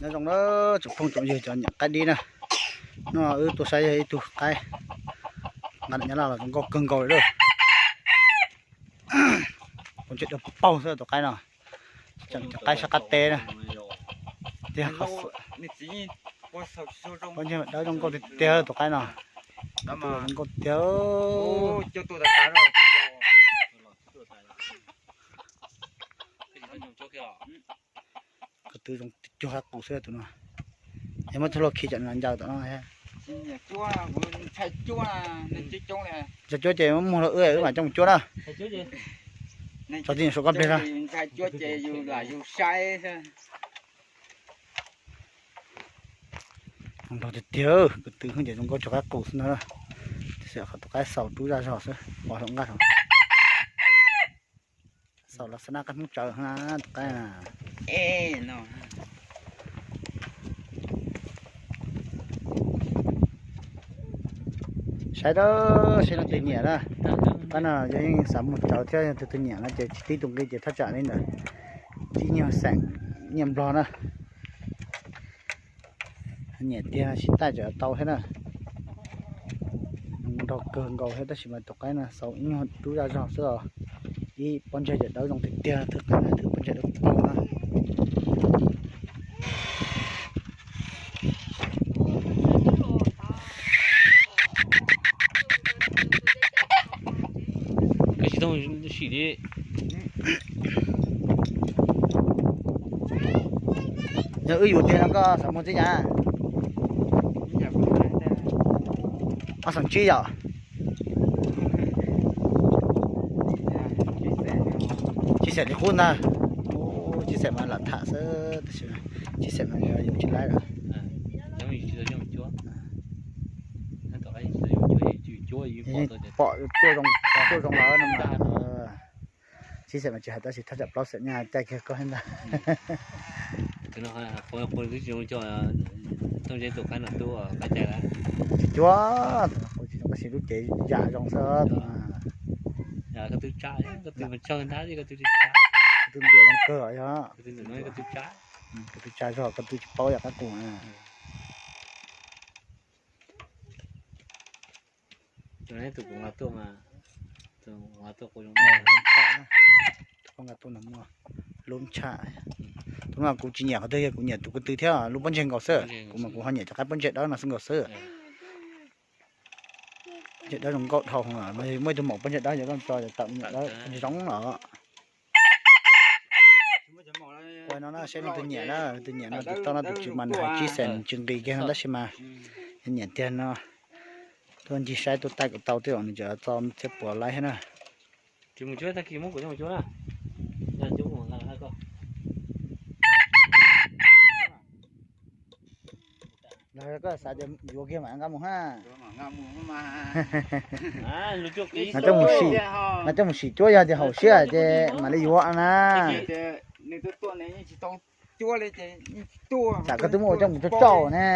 Zoo na, tsoom phooj tsoom ywg cov nyiam qaib dib na, no wb tuaj saib yog ib tug qaib nqa nyab laj los zoo nkauj kawg nkaus li lawm. Kuv ntsia dawb paug xwb tus qaib no, tseem cov qaib sab qab teb na. Tiag, pob ntseg dawb zoo nkauj tiag tiag tus qaib no. Zoo nkauj tiag. Ko tw zoo cuag qaib qus xwb tus no. Yog muab txhua loj khi cov nws ncaws tom no. Ntshai cuab ces muab muag rau wb, wb mam coj mus cuab na. Tso tib nyuag saum koj pliag na. Zoo nraug tiag tiag, ko tw ces zoo nkauj cuag qaib qus xwb na. Tiam sis qhov tus qaib xaus rub zaj zog xwb, pos hluas nqaj. Xaus los xav nab qab Hmoob tsawv na tus qaib. Saib dab, saib leej twg nyiam na. Tus qaib no yog yeej xav mus tsawv thiab, yog tus twg nyiam no ces tsis tib tus nqi ces thaj tsam li ntawm tib nyuag xeem nyiaj Nplog na. Nyiam tiag sib taij tseem tau thiab na. Nraug kawg nkaus thiab tab sis mas tus qaib no xaus ib nyuag rub zaj zog xwb os. Ib pob ntseg cov dawb zoo tiag tiag, thwb qaib na, thwb pob ntseg dawb paug na. Koj tsis tau sim li. Yog wb yuav tiag no koj xav muag txij cas? Ob xeem tsib yom? Tsib xeem li qub ntag. Tsib xeem mas lam tham xwb, tab sis tsib xeem mas yus tsis laib lawm. Pom tuaj zoo lawm no. Tsib xeem mas tsis hais tab sis thaj tsam plaub xeem nyaj caij kiag koj thiab ntag. Tsis cuab, tsis zoo tab sis lub cev yam zoo xwb. Koj twb tsa, koj twb ntuas zoo kawg yog. Koj twb tsa zog koj twb tsis paub yam qab qus. Tus kuv nqa tuaj mas, tus nqa tuaj kuv zoo, tus koj nqa tuaj no muaj lub ntsha. Tus no kuv tsis nyiam qhov twg, yog kuv nyiam tus ko tw thiab lub pob ntseg nkaus xwb. Kuv mas kuv ho nyiam cov qaib pob ntseg dawb no xwb nkaus xwb. Pob ntseg dawb zoo nkauj dhau, muaj ib tug maum pob ntseg dawb yog koj tso tawm me nyuam dawb zoo los. Ua no na, saib leej twg nyiam na, leej twg nyiam no tus toj no tus tswv mas nws hais tsib xeem nws tsis nqis kiag no tab sis mas yog nyiam tiag no tuaj ncig saib tuaj taij kom tau twb los nws tseem txo thiab puas laib thiab na. Koj xav tias yuav kiag mam nqa mus ha. Mas coj mus sim, mas coj mus sim cuab yog tias haum siab ces mam li yuav na. Tsam koj twb muab ua coj mus coj tsauj ne.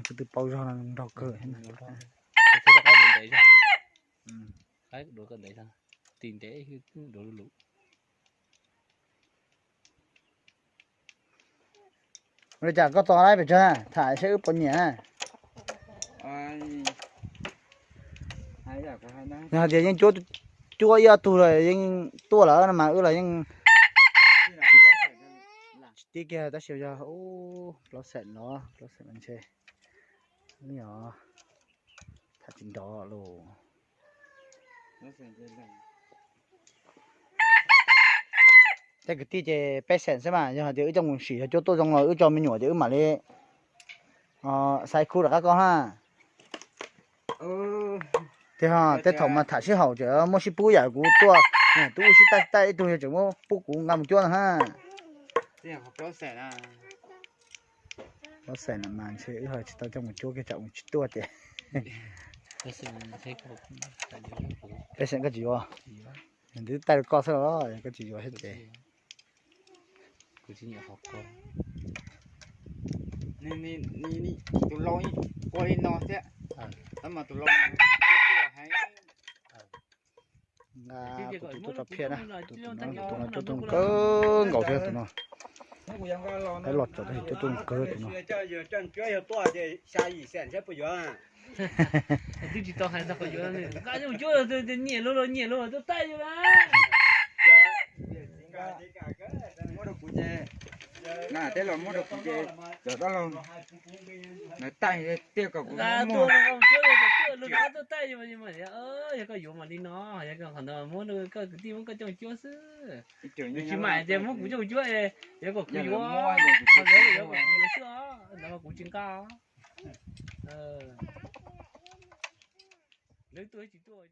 Kuv twb paub zog no nraug kawg. Ua li cas koj txo laib pes tsawg na, tham saib wb puas nyiam na. Yog hais tias yeej cuab ib ob tug los yeej tuaj lawm no mas wb los yeej tsis tib kiag tab sis yog plaub xeem los plaub xeem ntshe yog tham tsis nrov los. Tej kwv tij ces peb xeem xwb mas yog hais tias wb coj mus sim yog cuab tuaj zoo los wb tso me nyuam ces wb mam li xaiv khub rov qab koj na. Tiag, tej thaum mas tham sib haum tseem muab sib pub yam kuv tuaj, twb ua sib taij sib taij ib tug yog tseem muab pub kuv nqa mus cuab no ha. Plaub xeem no mas ntshe wb ho tsis tau coj mus cuab kiag tsam mus tsis tuaj ces. Peb xeem koj tsis yuav. Nws twb taij rau koj xwb los koj tsis yuav thiab ces. Kuv tsis nyiam qhov ko. Tus laus ua li no thiab, tab mas tus laus heev. Kuv tus tub rau phiaj na, tus no, tus no cuab tuaj kawg nkaus thiab tus no. Peb los txog tab sis cuab tuaj kawg tus no. Twb tsis tau hais txog qhov yuav, nqa zoo cuab, nyiam luaj los nyiam luaj tuaj taij yus na. Muab rau kuv ces, na tej los muab rau kuv ces, cov dab laug na taij tiag kom kuv muab. Yog koj yuav mas li no, yog koj qhov ntawd muab koj kwv tij muab koj coj cuab xwb. Yus tsis mam tias muab kuv coj cuab, yog kom kuv yuav, yog kom kuv yuav xwb os, ntawd mas kuv tsis nqa. Lawv tuaj tsis tuaj.